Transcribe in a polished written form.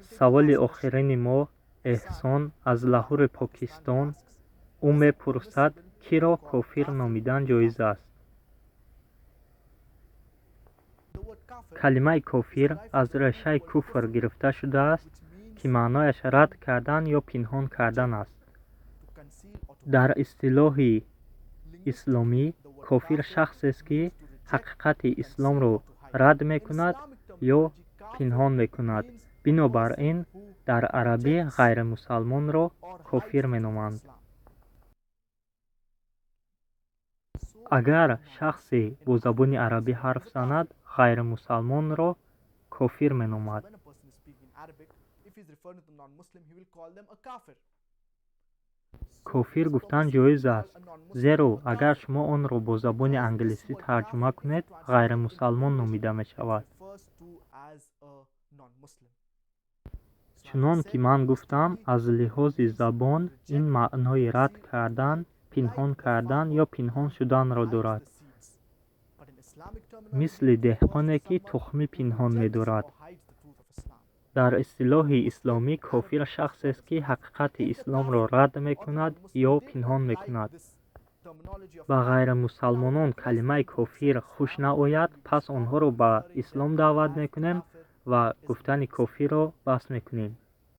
Саволи охирини мо Эҳсон аз Лаҳури Покистон. Ӯ мепурсад, киро кофир номидан ҷоиз аст? Калимаи кофир аз решаи куфр гирифта шудааст, ки маънояш рад кардан ё пинҳон кардан аст. Дар истилоҳи исломӣ кофир шахсест, ки ҳақиқати исломро рад мекунад ё пинҳон мекунад. Бинобар ин, дар арабӣ ғайримусалмонро кофир меноманд. Агар шахсе бо забони арабӣ ҳарф занад, ғайримусалмонро кофир меномад. Кофир гуфтан ҷоиз аст, зеро агар шумо онро бо забони англисӣ тарҷума кунед, ғайримусалмон номида мешавад. Чунон ки ман гуфтам, аз лиҳози забон ин маънои рад кардан, пинҳон кардан ё пинҳон шуданро дорад. Мисли деҳқоне, ки тухмӣ пинҳон медорад. Дар истилоҳи исломӣ кофир шахсест, ки ҳақиқати исломро рад мекунад ё пинҳон мекунад. Ба ғайримусалмонон калимаи кофир хуш наояд, пас онҳоро ба ислом даъват мекунем ва гуфтани кофирро бас мекунем.